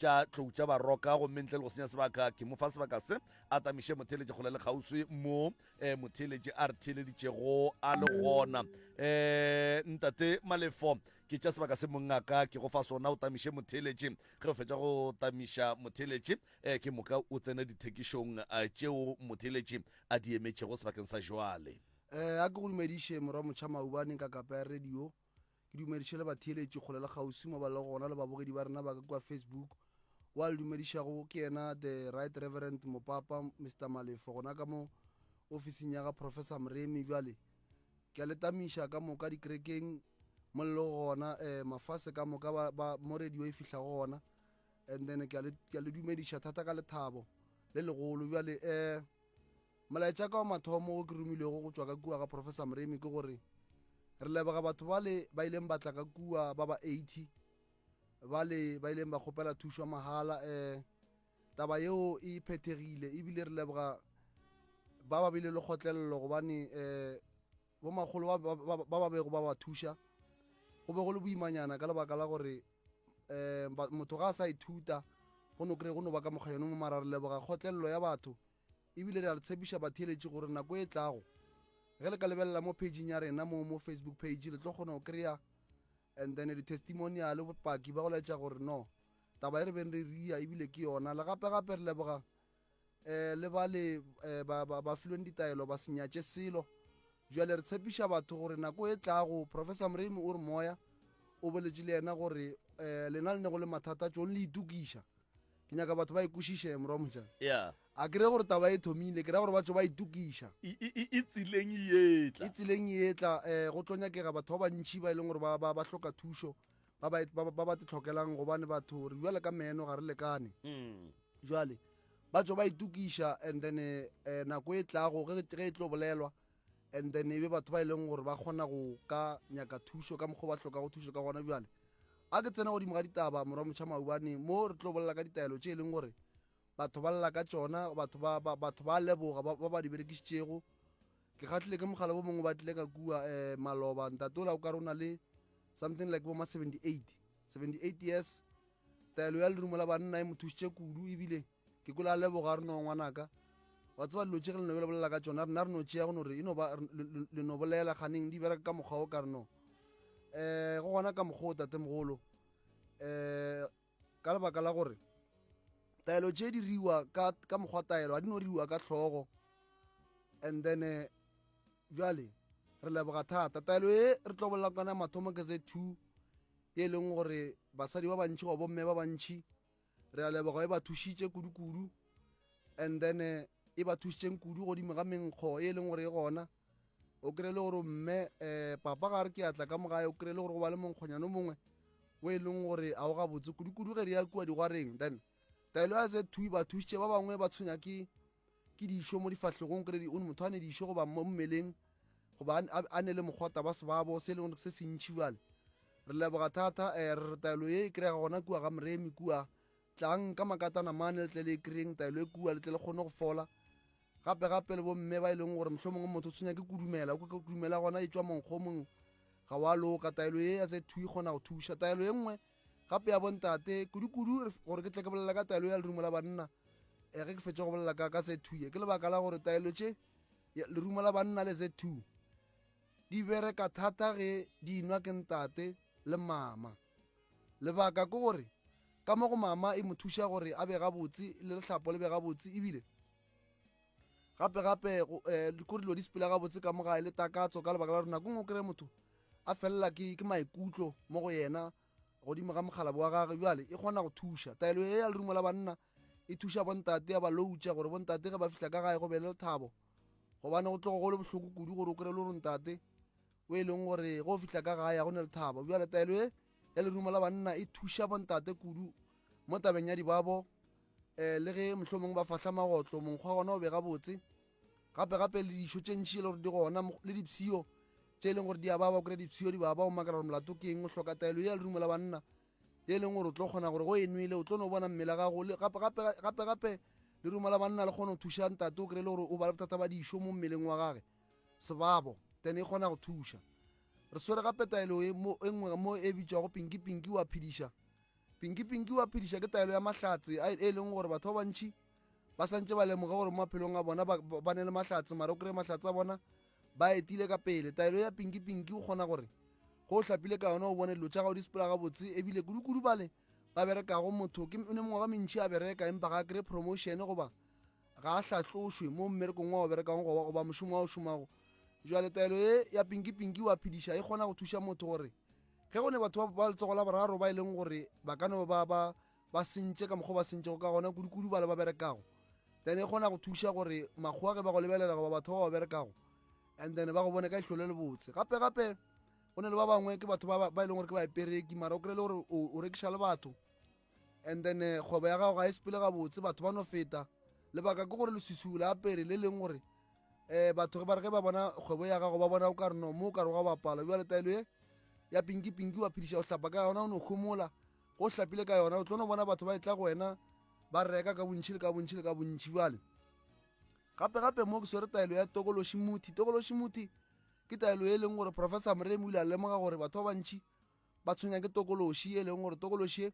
tša Tlou tša Baroka. Gomme ntle le go senya sebaka, ke mo fa sebaka se a tamiše motheeletši kgole le kgauswi mo eh, motheeletši a re theeleditšego a le gona. Eh, Ntate Malefo, ke tša sebaka se mongaka ke go fa sona o tamiše motheeletši. Ge o fetša go tamiša motheeletši, eh, ke moka o tsene dithekišong eh, tšeo motheeletši a di emetšego sebakeng sa jwale. Eh, a ke go dumediše morwa motšha maubane ka kapa ya radio. Ke dumediše le batheeletši kgole le kgauswi mo ba lego gona le babogedi ba rena ba ka kua Facebook. Wa le dumedišago ke yena The Right Reverend Mopapa Mister Malefo gona ka mo ofising ya ga Professor Moremi. Bjale ke a le tamiša ka moka dikerekeng mo le lego gona, eh, mafase ka moka ba, ba, mo radio e fihlago gona. And then ke a le, ke a le dumediša thata ka lethabo le legolo. Bjale eh, Molaetša ka wa mathomo wo ke romilwego go tšwa ka kua ga Professor Moremi ke gore re leboga batho bale ba ileng ba tla ka kua ba ba 80 bale ba ileng ba kgopela thušo mahala. Um taba yeo e phethegile ebile re leboga ba ba bile le kgotlelelo gobane um bomakgolo ba ba ba bego ba ba thuša go be go le boimanyana ka lebaka la gore um motho ga a sa ithuta go no kry go no ba ka mokgwa yone mo mara re leboga kgotlelelo ya batho Ebile re a le tshepiša batheeletši gore nako e tlago ge le ka lebelela mo pageng ya rena mo mo Facebook page le tlo kgona go kry-a and then di-testimonial bopaki ba go laetša gore no taba e re beng re ria ebile ke yona. Le gape gape re leboga um le ba le um ba, ba, ba filweng ditaelo ba se nyatše selo. Bjale re tshepiša batho gore nako e tlago Professor Moremi o re moya o boletše le yena gore um lena le ne go le mathata tšong le itokiša. Ke nyaka batho ba e kwešiše morwa motšana. Yeah. A ke re gore taba e thomile, ke ra gore batho ba itokiša. E, e, e, e tseleng e etla. E tseleng e etla, eh, go tlo nyakega batho ba bantši ba e leng gore ba, ba, ba hloka thušo, ba ba, ba, ba ba te hlokelang, gobane batho re bjale ka meno ga re lekane. Mm. Jwale ba tšo ba itokiša and then eh, eh, nako e tlago ge, ge e tlo bolelwa and then e be batho ba e leng gore ba kgona go ka nyaka thušo ka mokgwa ba hlokago thušo ka gona. Bjale a ke tsena godimo ga ditaba morwa motšha maubane mo re tlo bolela ka ditaelo tše e leng gore batho ba lla ka tšona, batho ba, ba, batho ba leboga ba, ba ba di berekišitšego. Ke kgahlile ke mogala bo mongwe ba tlile ka kua eh, maloba ntate ola o ka re o na le something like bo ma 78 78 years. Taelo ya lerumo la banna e mo thušitše kudu ebile ke kwele a leboga a re no ngwanaka wa tseba dilo tše ge le no bolela ka tšona rena re no tšea go no re e no ba le no bolela kganeng di bereka ka mokgwa o ka re no um go gona ka mokgwa o tatemogolo um ka lebaka la gore taelo tše di riwa ka, ka mokgwa taelo ga di no riwa ka hlogo. And then eh, bjale re leboga thata taelo e re tlo bolela kana mathomo ke Z2 e leng gore basadi ba bantši goba bomme ba bantši re a leboga e ba thušitše kudu-kudu. And then eh, e ba thušitšeng kudu godimo ga menkgo e leng gore e gona. O kry-e le gore mme um papa ga re ke atla ka mogae o kry-e le gore go ba le monkgonyane o mongwe o e leng gore a o gabotse kudu-kudu ge re ya kua digwareng. Then taelo ya Z2 e ba thušitše ba bangwe ba tshwenya ke ke dišo mo difahlegong kry o motho a ne dišo goba mo mmeleng goba a ne le mokgwata ba sebabo se e leng gore se sentšhi. Bjale re leboga thata um re re taelo ye e kry-ega gona kua ga Moremi kua. Tlang ka makatana mane le tle le e kry-eng taelo e kua le tle le kgone go fola. Gape gape le bomme ba e leng gore mohlomongwe motho o tshwenya ke kudumela, o ke kudumela gona e tšwa monkgo o mongwe ga wa loka. Taelo ye ya Z2 e kgona go thuša. Taelo e nngwe gape ya bontate kudu-kudu gore ke tle ke bolela ka taelo ya lerumo la banna eh, ge ke fetša go bolela ka ka Z2 ye ke lebaka la gore taelo tše lerumo la banna le Z2 di bereka thata ge di inwa ke ntate le mama. Lebaka ke gore ka mo go mama e mo thuša gore a be gabotse le lehlapo le be gabotse ebile gape gape eh, ko dilo di sepela gabotse ka mo gae le takatso ka lebaka la gore nako nngwe o kry motho a felela ke, ke maikutlo mo go yena godimo ga mokgalabo wa gage. Bjale e kgona go thuša taelo e ya lerumo la banna e thuša bontate ya ba loutša gore bontate ge ba fihla ka gae go be le lethabo, gobane go tlogo go le bohloko kudu gore o kry le gore ntate o e leng gore go fihla ka gae ga go ne lethabo. Bjale taelo e ya lerumo la banna e thuša bontate kudu mo tabeng ya dibabo um le ge mohlomongwe ba fahla magotlo monkgwa wa gona o be gabotse. Gape gape le dišo tše ntši e le gore di gona le dipshio tše e leng gore di a baba, o kry dipshio di baba o makala gore molato ke eng. O hloka taelo ye ya lerumo la banna ye e leng gore o tlo kgona gore go e nwele o tlo no bona mmele gago. Gape gape gape gape lerumo la banna le kgona go thuša ntate o kry le gore o ba le bothata ba dišo mo mmeleng wa gage sebabo, then e kgona go thuša. Re swere gape taelo e mo e nngwe mo e bitšwago pinki pinki wa phediša. Pinki Pinki wa phediša ke taelo ya mahlatse a e leng gore batho ba bantši ba santše ba lemoga gore mo maphelong a bona ba, ba ne le mahlatse mara o kry mahlatse a bona ba etile ka pele. Taelo ya Pinki Pinki o kgona gore go o hlapile ka yona o bone dilo tša gago di sepela gabotse ebile kudu-kudu bale ba berekago motho ke o ne mengwaga mentši a bereka empa ga a kry promotion goba ga a hlatlošwe mo mmerekong wa o berekang goba goba mošomo wa o šomago. Jwale taelo ye ya Pinki Pinki wa phediša e kgona go thuša motho gore ge go ne batho ba letsogo la boraro ba e leng gore ba ka no ba ba ba sentše ka mokgwa ba sentšego ka gona kudu-kudu ba le ba berekago, then e kgona go thuša gore makgowa ge ba go lebelela goba batho ba ba berekago and then ba go bone ka ihlo le lebotse. Gape gape go ne le ba bangwe ke batho ba ba e leng gore ke baepereki mara o kry-e le gore o rekiša le batho and then eh, kgwebo ya gago ga e sepele gabotse batho ba no feta lebaka ke gore leswiswi la apere le leng gore um batho ge ba re ge ba bona kgwebo ya gago ba bona o ka re no mo o ka re wa bapala jale taelo ye ya pinki pinki wa phediša o hlapa ka yona o no homola go hlapile ka yona o tlo no bona batho ba etla go wena ba reka ka bontšhi le ka bontšhi le ka bontšhi jale gape gape mo ke swere taelo ya tokološi muthi tokološi muthi ke taelo e leng gore professor moremi o ile a lemoga gore batho ba bantšhi ba tshwenya ke tokološi e leng gore tokološi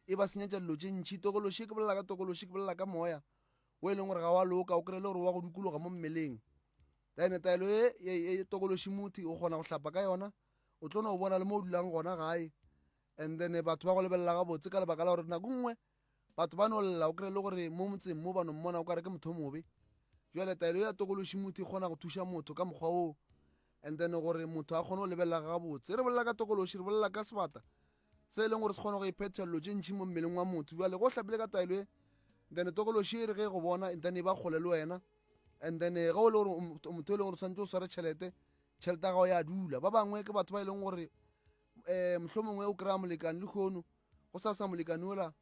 e ba senyetša dilo tše ntšhi tokološi ke bolela ka tokološi ke bolela ka moya o e leng gore ga wa loka o kry-e le gore wa go dikologa mo mmeleng then taelo e e tokološi muthi o kgona go hlapa ka yona o tlo no bona le mo o dulang gona gae and then batho ba go lebelela gabotse ka lebaka la gore nako nngwe batho ba no lla o kry-e le gore mo motseng mo ba no mmona o kare ke motho mobe jale taelo ya tokološi motho e kgona go thuša motho ka mokgwa oo and then gore motho a kgone go lebelela gabotse re bolela ka tokološi re bolela ka sebata se e leng gore se kgone go iphetha dilo tše ntšhi mo mmeleng wa motho jale go hlapile ka taelo e then tokološi e re ge go bona and then e ba kgole le wena and then ge o le gore motho e leng gore o tshwanetse o sware tšhelete tšhelete ya gago ya dula ba bangwe ke batho ba e leng gore um mohlomongwe o kry-a molekane lehono go sa sa molekane ola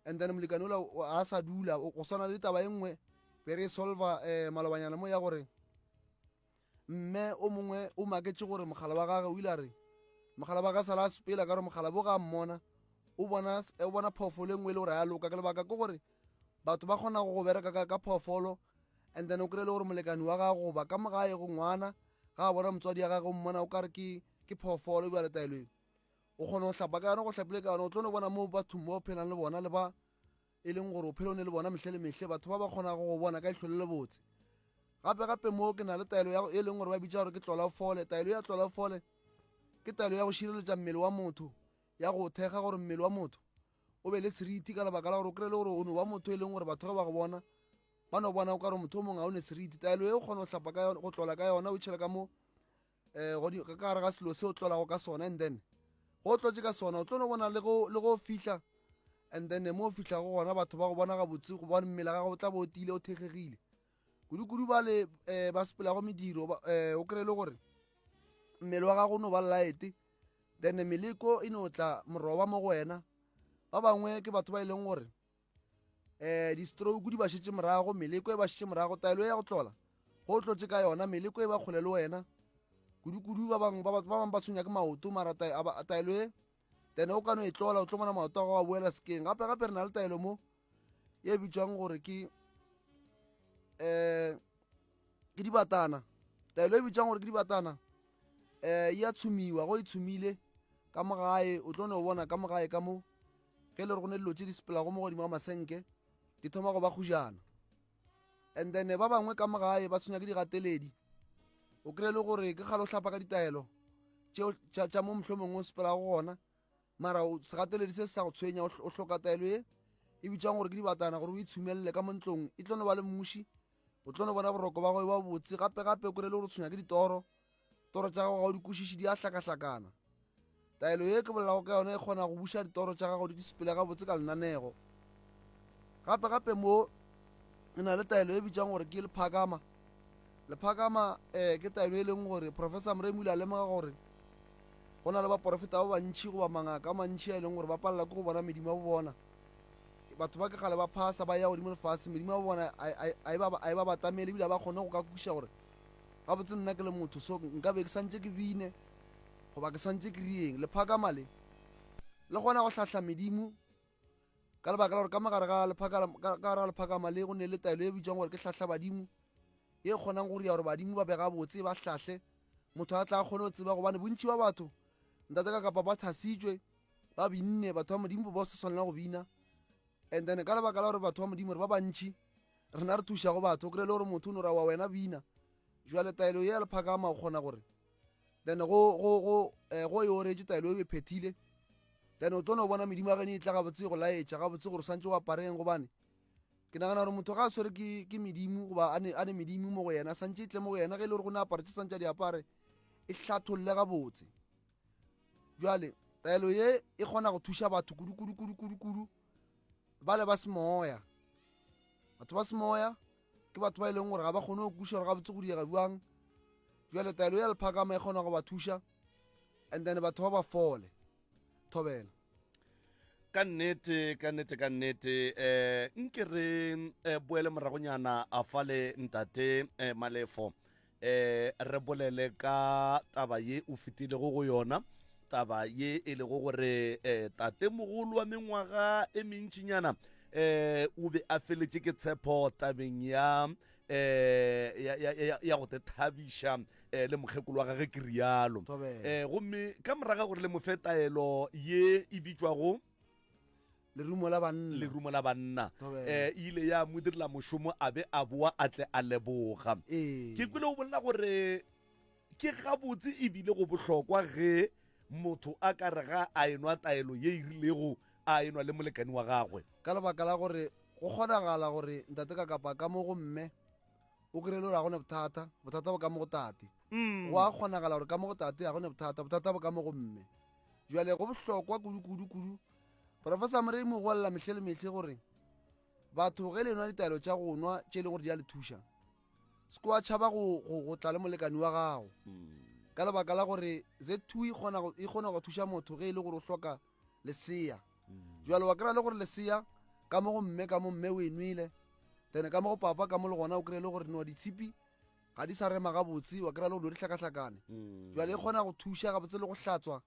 and then molekane ola a sa dula go swana le taba e nngwe be re e solva um malobanyana mo ya gore mme o mongwe o maketše gore mogala wa gage o ile a re mogala wa ga sala a sepela ka gore mogala bo ga mmona o bona o bona phoofolo e nngwe e le gore ya loka ka lebaka ke gore batho ba kgona go bereka ka, ka phoofolo and then o kry-e le gore molekane wa gago goba ka mogae go ngwana ga a bona motswadi ya gage o mmona o kare ke ke phoofolo bjale taelo e o kgona go hlapa ka yona go hlapile ka yona o tlo no bona mo bathong ba o phelang le bona le ba e leng gore o phele o ne le bona mehle le mehle batho ba ba kgonago go bona ka leihlo le lebotse gape gape mo ke na le taelo ya e leng gore ba bitša gore ke tlola fole taelo ya tlola fole ke taelo ya go šireletša mmele wa motho ya go thekga gore mmele wa motho o be le seriti ka lebaka la gore o kry-e le gore o no ba motho e leng gore batho ge ba go bona ba no bona o ka re motho o mongwe ga o ne seriti taelo e o kgona go hlapa ka yona go tlola ka yona o tšhela ka mo um ka gare ga selo se o tlolago ka sona and then go o tlotse ka sona o tlo no bona le go fihla and then mo o fihlago gona batho ba go bona gabotse gobane mmele ga gago o tla bo o tiile o thekgegile kudu-kudu ba le um ba sepelago mediro um o kry-e le gore mmele wa gago o no ba light then meleko e no tla moroba mo go wena ba bangwe ke batho ba e leng gore um di-stroke di ba šetše morago meleko e ba šetše morago taelo ya go tlola go tlotše ka yona meleko e ba kgole le wena kudu-kudu ba bangwe ba bangwe ba tshwenya ke maoto mara taelo e then o ka no e tlola o tlo bona maoto a gago a boela sekeng gape gape re na le taelo mo ye bitswang gore ke um ke dibatana taelo e bitswang gore ke dibatana um ya tshumiwa go e tshumile ka mo gae o tlo no bona ka mo gae ka mo ge e le gore go ne dilo tse di sepelago mo godimo ga masenke di thoma go ba kgujana and then ba bangwe ka mo gae ba tshwenya ke digateledi o kry-e le gore ke kgale o hlapa ka ditaelo tša mo mohlomongwe o sepelago gona mara segateledi se se sa go tshwenya o hloka taelo e e bitswang gore ke dibatana gore o itshumelele ka mo ntlong e tlo no ba le mmuši o tlo no bona boroko ba go ba botse gape gape o kry-e le gore o tshwenya ke ditoro toro tša gago ga o di kwešiše di a hlakahlakana taelo ye ke bolelago ka yona e kgona go buša ditoro tša gago di sepele gabotse ka lenanego gape gape mo e na le taelo e bitswang gore ke lephakama lephakama um ke taelo e leng gore professor moremi o ile a lemoga gore go na le baporofeta ba bantšhi goba mangaka a mantšhi a e leng gore ba palela ke go bona medimo ya bo bona batho ba ke gale ba phasa ba ya godimo lefase medimo ya bo bona a e ba batamele ebile ba kgone go ka kwešiša gore gabotse nna ke le motho so nka be ke santse ke bine goba ke santse ke rieng lephakama le le kgona go hlahla medimo ka lebaka la gore ka mogare ga gare ga lephakama le go ne le taelo e bitswang gore ke hlahla badimo ye kgonang go ria gore badimo ba be gabotse ba hlahle motho a tla kgone go tseba gobane bontši ba batho ntate ka kapa ba thasitšwe. Ba binne, batho ba Modimo ba sa swanela go bina. And then ka lebaka la gore batho ba Modimo re ba bantši, rena re thušago batho, o kry-e le gore motho o no ra wa wena bina. Jwale taelo ye ya lephakama o kgona gore then go go go eh, go e oretše taelo e o e phethile, then o tlo no bona medimo ya geno e tla gabotse e go laetša gabotse gore o swantše o apareng gobane ke nagana gore motho ga a swere ke ke medimo goba a ne a ne medimo mo go yena santše e tle mo go yena ge e le gore go ne apare tše santše a di apare e hlatholle gabotse. Bjale taelo ye e kgona go thuša batho kudu kudu kudu kudu kudu bale ba semoya. Batho ba semoya ke batho ba e leng gore ga ba kgone go kwešiša gore gabotse go diega bjang. Bjale taelo ya lephakama e kgona go ba thuša and then batho ba ba fole. Thobela. Ka nnete, ka nnete, ka nnete. Eh, nke re eh, boele moragonyana a fale ntate eh, Malefo. Eh, re bolele ka taba ye o fetilego go yona, taba ye e lego gore eh, tate mogolo wa mengwaga e mentšinyana eh, o be a feletše ke tshepo tabeng ya eh, ya, ya, ya, ya go te thabiša eh, le mokgekolo wa gage ke rialo. Eh, gomme ka moraga gore le mo fe taelo ye e bitšwago Lerumo la banna. Lerumo la banna. Eh, e ile ya mo direla mošomo a be a boa a tle a leboga. Ee. Ke kwele o bolela gore ke gabotse ebile go bohlokwa ge motho a ka re ga a enwa taelo ye e rilego a enwa le molekani wa gagwe. Ka lebaka la gore go kgonagala gore ntate ka kapa ka mo go mme o kry-e le gore ga go ne bothata, bothata bo ka mo go tate. Go a kgonagala gore ka mo go tate ga go ne bothata, bothata bo ka mo go mme. Bjale go bohlokwa kudu kudu kudu. Professor Morei mo goelela mehle le mehle gore batho ge le nwa ditaelo tša go nwa tše e le gore di a le thuša, se ke wa tšhaba go, go, go tla le molekani wa gago. Ka lebaka la gore Z2 e kgona go, e kgona go thuša motho ge e le gore o hloka lesea. Jwale wa kry-a le gore lesea ka mo go mme, ka mo mme o e nwele, then ka mo go papa ka mo le gona o kry-e le gore no ditshipi ga di sa rema gabotse, wa kry-a le gore dilo di hlakahlakane. Jwale e kgona go thuša gabotse le go hlatswa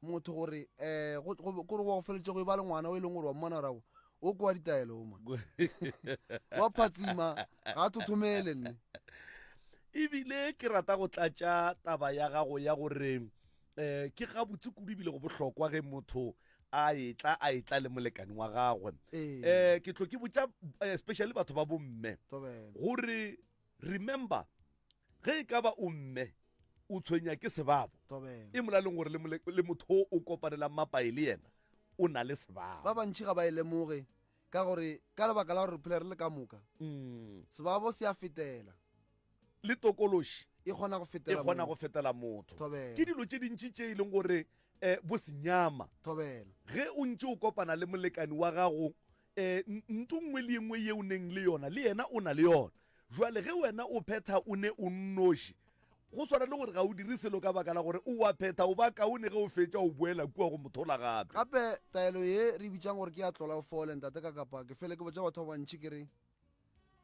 motho gore um kore go feletše go e ba le ngwana o e leng gore wa mmona gore o kwa ditaelo oma wa phatsima ga a thothomele nne. Ebile ke rata go tlatša taba ya gago ya gore um ke gabotse kudu ebile go bohlokwa ge motho a etla a etla le molekani wa gagwe. Um ke tlo ke botša especially batho ba bomme gore remember ge e ka ba o mme o tshwenya ke sebabo, e molaleng gore le motho o kopanelang mapae le yena o na le sebabo. Ba bantši ga ba e lemoge ka gore ka lebaka la gore re phela re le ka moka, sebabo se a fetela. Le tokološi e kgona go fetela e kgona go fetela motho. Ke dilo tše dintši tše e leng gore bo senyama. Thobela. Ge o ntše o kopana le molekani wa gago Ntho nngwe le nngwe ye o neng le yona, le yena o na le yona. Jwale ge wena o phetha o ne o nnoši, go swana le gore ga o dire selo ka baka la gore o a phetha, o ba kaone ge o fetša o boela kua go mothola gape. Gape taelo ye re e bitšang gore ke ya tlola o fole, ntate ka kapa ke fele ke botša batho ba bantši ke re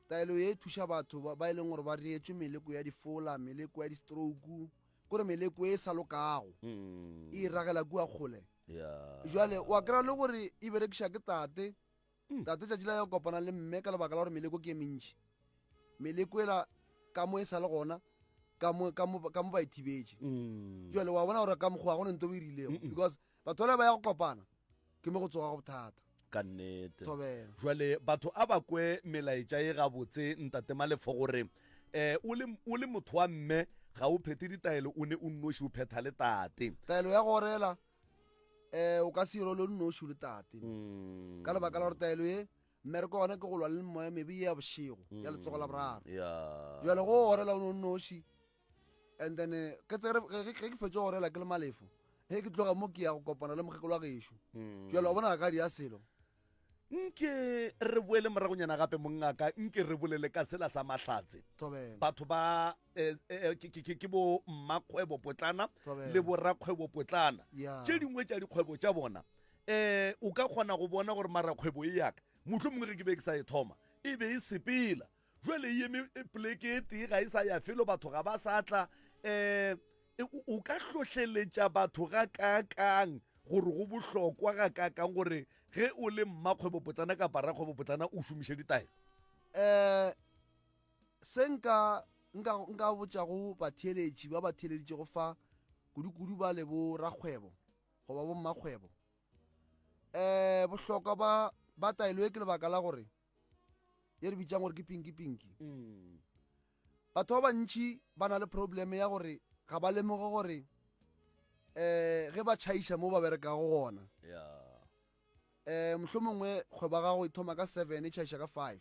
taelo ye e thuša batho ba, ba e leng gore ba reetšwe meleko ya difola, meleko ya di-stroke, kore meleko e sa lokago e ragela kua kgole. Jwale wa kry-a le gore e berekiša ke tate, tate tšatši la ya go kopana le mme ka lebaka la gore meleko ke e mentši. Meleko ela ka mo e sa le gona, ka mo, ka mo, ka mo ba e thibetše. Jwale wa bona gore ka mokgwa ga go ne nto o e rilego because batho bale ba ya go kopana ke mo go tsogago bothata. Ka nnete. Thobela. Jwale batho a ba kwe melaetša ye gabotse Ntate Malefo gore eh o le o le motho wa mme ga o phethe ditaelo o ne o nnoši o phetha le tate. Taelo ya go orela eh o ka se irole o nnoši o le tate. Ka lebaka la gore taelo ye mmereko wa gona ke go lwa le moya mebe ye ya bošego ya letsogo la boraro. Jwale go orela o ne o nnoši and then ke tsere ge ke fetša go orela ke le Malefo ge ke tloga mo ke ya go kopana le mokgekolo wa gešo. Jwale wa bona ga ka dia selo. Nke re boele moragonyana gape mongaka, nke re bolele ka sela sa Mahlatse. Thobela. Batho ba eh, eh, ke, ke, ke bo mmakgwebo potlana Thobela. le borakgwebo potlana. Yeah. Tše dingwe tša dikgwebo tša bona eh o ka kgona go bona gore mara kgwebo e yaka mohlomongwe ge ke be ke sa e thoma e be e sepela jwale e eme e poleke e tee ga e sa ya felo batho ga ba sa tla um o ka hlohleletša batho ga kaakang gore go bohlokwa ga kaakang gore ge o le mmakgwebopotlana kapa rakgwebopotlana o šomiše ditaelo? Um se nka nka nka botšago batheeletši ba ba theeleditšego fa kudu-kudu ba le bo rakgwebo goba bo mmakgwebo. Um bohlokwa ba ba taelo e ke lebaka la gore ye re bitsang gore ke pinki pinki mm. Batho ba bantši ba na le probleme ya gore ga ba lemoge gore um ge ba tšhaiša mo ba berekago gona um mohlomongwe kgwebo ya gago e thoma ka 7 e tšhaiša ka 5.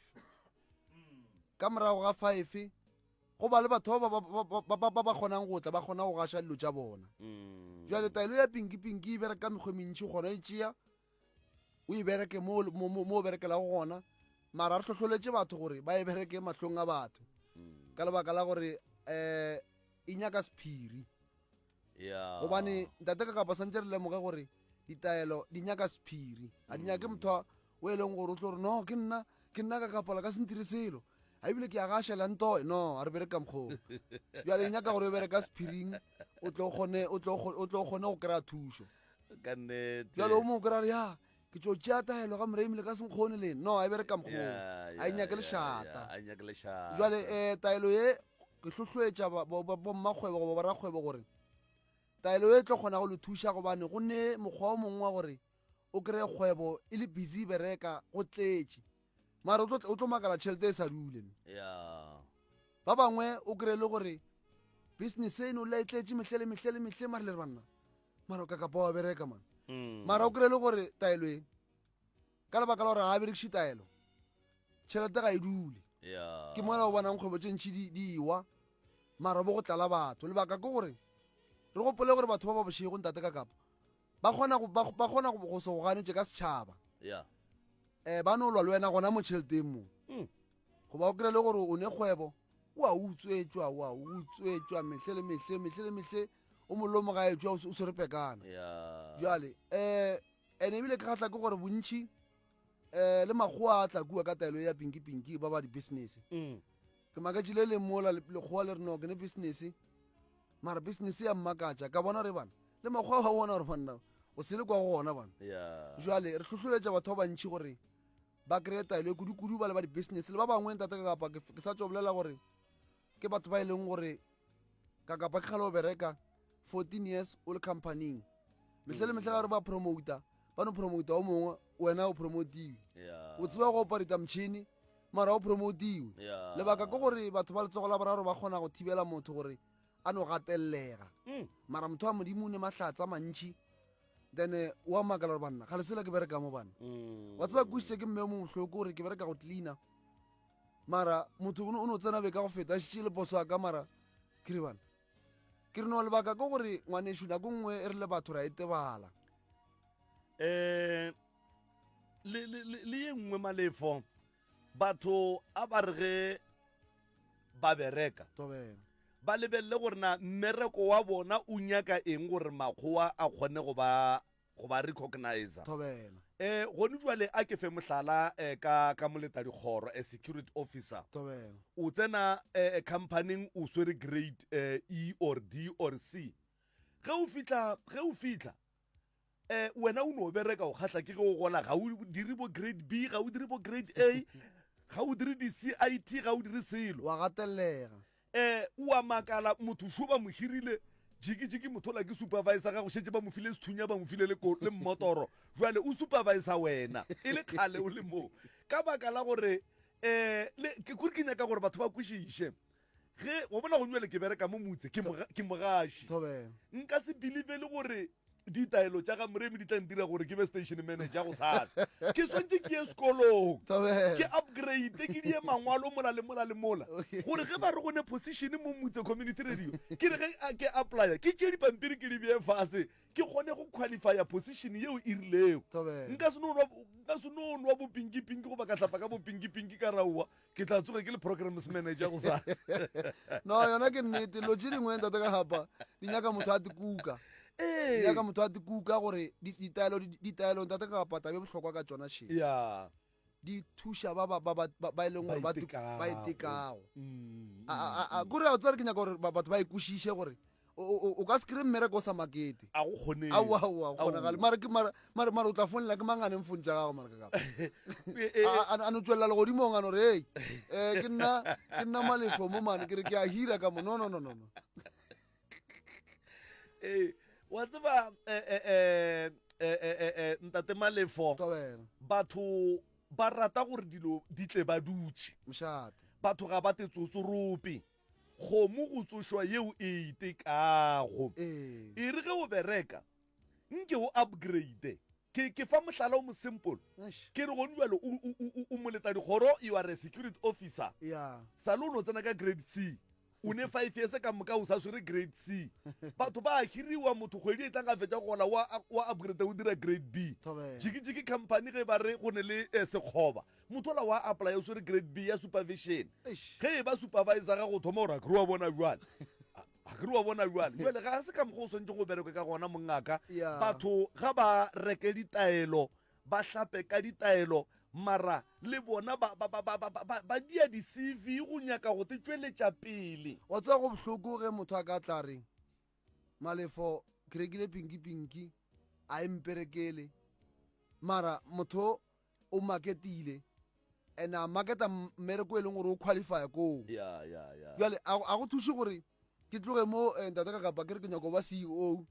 Ka morago ga 5 go ba le batho ba ba ba kgonang go tla ba kgona go gaša dilo tša bona. Jwale taelo ya pinki pinki e bereka ka mekgwa e mentši, o kgona e tšea o e bereke mo mo o berekelago gona, mara re hlohloletše batho gore ba e bereke mahlong a batho ka lebaka la gore um e nyaka sephiri. Gobane ntate ka kapa santse re lemoge gore ditaelo di nyaka sephiri, a di nyake motho o e leng gore o tlo re no ke nna ke nna ka kapola ka sentire selo a ebile ke a gašela ntoe no a re bereka mokgoo. Bjale e nyaka gore o bereka sephiring o tlo kgone o tlo kgone go kry-a thušo. Ka nnete. Bjale o mongwe o kry-a re ya ke tlo tšea taelo ga Moremi le ka senkgone le no a e bereka mokgoo, a e nyake lešata. Jwale um taelo ye ke hlohloetša bommakgwebo goba borakgwebo gore taelo e tlo kgona go le thuša, gobane go ne mokgwa o mongwe wa gore o kry-e kgwebo e le busy e bereka go tletše, mara o tlo makala tšhelete e sa dule. Ba bangwe o kry-e le gore business eno le e tletše mehle le mehle le mehle, mare le re banna mara o ka kapa wa bereka man. Mara o kry-e le gore taelo e ka lebaka la gore ga a berekiše taelo, tšhelete ga e dule. Ke mola o bonang kgwebo tše ntši di ewa, mara bo go tlala batho. Lebaka ke gore re gopole gore batho ba ba bošego ntate ka kapa ba kgona go ba kgona go se go ganetše ka setšhaba. Um ba no lwa le wena gona mo tšheleteng mo. Goba o kry-e le gore o ne kgwebo o a utswetšwa, o a utswetšwa mehle le mehle, mehle le mehle, o molomo ga etšwa o swere pekana. Jwale um ene ebile ke kgatla ke gore bontšhi um le makgowa a tla kua ka taelo ya pinki pinki ba ba di-business. Ke makatše le leng mola lekgowa le re no ke ne business, mara business ya mmakatša ka bona re bana le makgowa ba bona gore banna o sele kwa go gona bana. Jwale re hlohloletša batho ba bantšhi gore ba kry-e taelo e kudu-kudu ba le ba di-business le ba bangwe ntate ka kapa ke sa tšo bolela gore ke batho ba e leng gore ka kapa ke kgale o bereka 14 years o le companying, mehle le mehle ga gore ba promota ba no promota o mongwe, wena o promotiwe, o tseba go operata motšhini mara o promotiwe. Lebaka ke gore batho ba letsogo la boraro ba kgona go thibela motho gore a no gatellega. Mara motho wa modimo o ne mahlatsa mantšhi, then wa makala gore banna ga lesela ke bereka mo bana. Wa tseba kwešiše ke mme o mo bohloko gore ke bereka go cleaner, mara motho o no tsena be ka go feta a šitše le poso ya ka, mara ke re bana ke re no lebaka ke gore ngwanešu nako nngwe e re le batho ra e tebala. Um le ye nngwe malefo batho a ba re ge ba bereka ba lebelele gore na mmereko wa bona o nyaka eng gore makgowa a kgone go ba go ba recognizer. Thobela. Eh gone jwale a ke fe mohlala eh, ka ka moleta dikgoro, a security officer. Thobela. O tsena eh, companyng o swere grade eh, E or D or C. Ge o fihla ge o fihla eh wena o no bereka o kgahla ke ge o gola, ga o dire bo grade B, ga o dire bo grade A, ga o dire di-CIT, ga o dire selo. Wa gatellega. Eh o a makala motho šo ba mo hirile jiki-jiki, motho ola ke supervisor ga go šetše ba mo file sethunya, ba mo file le le mmotoro, jwale o supervisor wena e le kgale o le moo ka baka la gore eh le ke kore ke nyaka gore batho ba kwešiše ge wa bona go jwale ke bereka mo motse ke ke mogaši, nka se believe le gore ditaelo tša ga Moremi di tla ntira gore ke be station manager go sasa. Ke swantše ke ye sekolong, ke upgrade, ke die mangwalo mola le mola le mola, gore ge ba re go ne position mo Motse Community Radio, ke re ge ke applya ke tšee dipampiri ke di bee fase, ke kgone go qualifya position yeo e rilego. Nka se no nwa, nka se no nwa bopinki-pinki goba ka hlapa ka bopinki-pinki ka raowa ke tla tsoge ke le programs manager go sa. No yona ke nnete, dilo tše dingwe ntate ka gapa di nyaka motho a tikuka. Di nyaka motho a tikuka gore ditaelo ditaelo ntate ka gapa tabe bohlokwa ka tšona she. Di thuša ba ba ba ba ba e leng gore ba ba itekago. A a kore a tsare ke nyaka gore batho ba ikwešiše gore o ka se kry mmereko o sa makete. A go kgonege. Aowa, aowa, go kgonagale. Mara ke mara mara mara o tla founela ke mang a neng phone tša gago mara ka kapa. A a no tswelela legodimong a no re hey, eh ke nna ke nna Malefo mo mane ke re ke a hira ka mo. No no no no no. Eh wa tseba eh eh eh Eh, eh, eh, eh, Ntate Malefo, Thobela. batho ba rata gore dilo di tle ba dutše. Mošate. Batho ga ba te tsotsorope. Kgomo go tsošwa yeo e itekago. Ee. E re ge o bereka, nke o upgrade. Ke, ke fa mohlala o mo simple. Eish. Ke re gone bjalo o, o, o, o moletadikgoro, you are a security officer. Ya. Sale o no tsena ka grade C. O ne 5 years ka moka o sa swere grade C. Batho ba a hiriwa motho kgwedi e tlang a fetša go gola wa wa upgrade o dira grade B. Thobela. Jiki-jiki company ge ba re go ne le eh, sekgoba. Motho ola wa apply o swere grade B ya supervision. Eish. Ge e ba supervisor ga go thoma gore a kere wa bona bjale. A kere wa bona bjale. Bjale ga se ka mokgwa o swanetše go bereke ka gona mongaka. Yeah. Batho ga ba reke ditaelo ba hlape ka ditaelo mara le bona ba, ba, ba, ba, ba, ba, ba dia di-CV go nyaka go te tšweletša pele. Wa tseba go bohloko ge motho a ka tla re, Malefo, ke rekile pinki-pinki, a e mperekele. Mara motho o marketile and a marketa mmereko e leng gore o qualifya koo. Ya, ya, ya. Bjale a go thuše gore ke tloge mo eh, ntate ka kapa ke re ke nyako ba ceo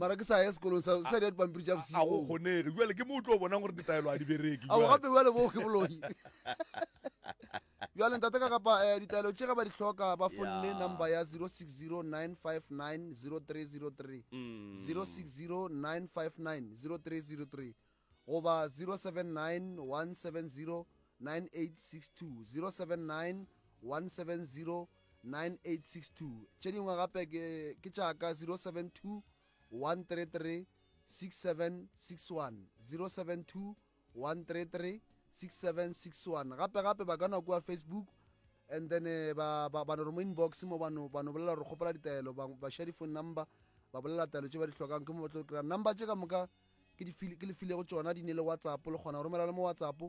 mara ke sa ye sekolong sa sa dira dipampiri tša A go ceo kgonege jale ke mo o tlo bonang gore ditaelo a di bereke ao jwale. gape bjale bo ke boloi bjale ntate ka kapa eh, ditaelo tše ge ba di hloka ba fonne Ya. number ya 0609590303 0609590303 goba 0791709862 0791709862 tše dingwe gape ke ke tša ka 072 133 6761 072 133 6761 gape gape ba ka no kua facebook and then eh, ba ba ba no re mo inbox mo ba no ba no bolela gore kgopela ditaelo ba ba share di-phone number ba bolela taelo tše ba di hlokang ke mo ba tlo kry-a number tše ka moka ke di file ke le filego tšona di ne le whatsapp le kgona go romela le mo whatsapp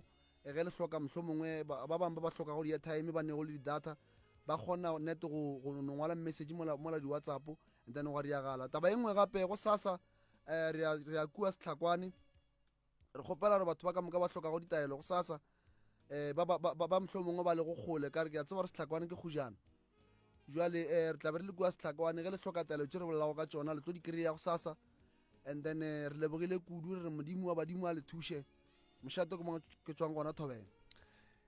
eh, ge le hloka mohlomongwe ba ba bangwe ba ba hlokago di-airtime ba nego le di-data ba kgona net go go no ngwala message mola mola di-whatsapp and then gwa diagala taba e nngwe gape go sasa um re ya re ya kua setlhakwane re kgopela gore batho ba ka moka ba hlokago ditaelo go sasa um ba ba ba ba mohlomongwe ba lego kgole ka re ke a tseba gore setlhakwane ke kgojana jwale um re tla be re le kua setlhakwane ge le hloka taelo tše re bolelago ka tšona le tlo di kry-a go sasa and then eh, re lebogile kudu re re modimo wa badimo a le thuše mošate ke mo ke tswang gona thobela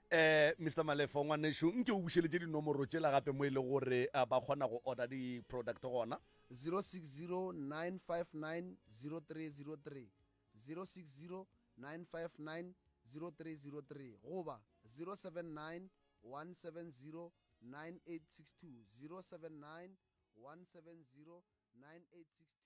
eh mr malefo ngwanešu nke o bušeletše dinomoro tšela gape mo e le gore eh, ba kgona go order di-product gona 060 959 0303 060 959 0303 goba 079 170 9862 079 170 9862.